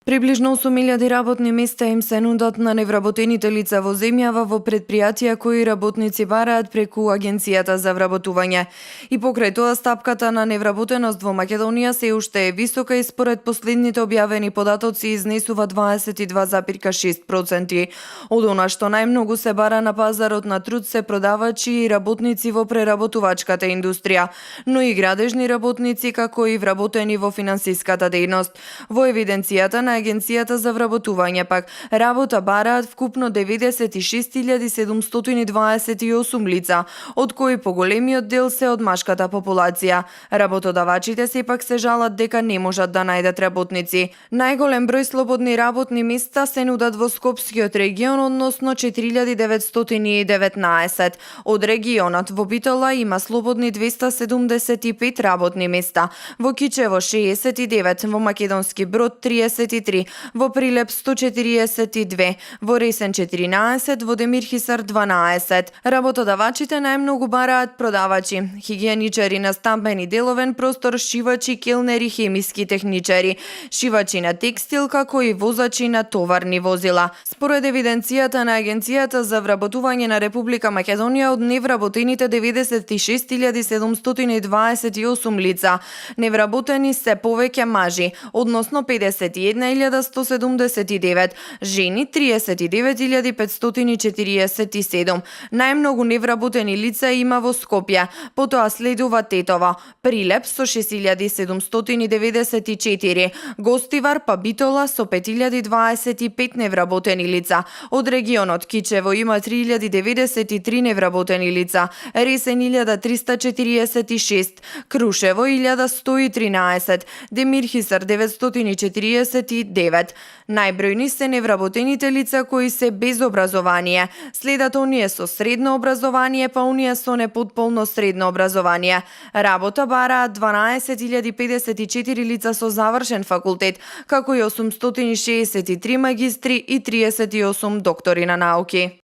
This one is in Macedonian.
Приближно 8.000 работни места им се нудат на невработените лица во земјава во предпријатија кои работници бараат преку Агенцијата за вработување. И покрај тоа стапката на невработеност во Македонија се уште е висока и според последните објавени податоци изнесува 22,6%. Од она што најмногу се бара на пазарот на труд се продавачи и работници во преработувачката индустрија, но и градежни работници како и вработени во финансиската дејност. Во евиденцијата на Агенцијата за вработување пак работа бараат вкупно 96.728 лица, од кои поголемиот дел се од машката популација. Работодавачите сепак се жалат дека не можат да најдат работници. Најголем број слободни работни места се нудат во Скопскиот регион, односно 4.919. Од регионот во Битола има слободни 275 работни места, во Кичево 69, во Македонски Брод 33, во Прилеп 142, во Ресен 14, во Демирхисар 12. Работодавачите најмногу бараат продавачи, хигиеничари на стамбени деловен простор, шивачи, келнери, хемиски техничари, шивачи на текстил, како и возачи на товарни возила. Според евиденцијата на Агенцијата за вработување на Република Македонија, од невработените 96.728 лица, невработени се повеќе мажи, односно 51.179, жени 39.547. Најмногу невработени лица има во Скопје, потоа следува Тетово, Прилеп со 6.794, Гостивар па Битола со 5.025 невработени лица. Од регионот Кичево има 3.093 невработени лица, Ресен 1.346, Крушево 1.113, Демирхисар 949. Најбројни се невработените лица кои се без образование, следат оние со средно образование па оние со непотполно средно образование. Работа бараат 12.054 лица со завршен факултет, како и 863 магистри и 38 доктори на науки.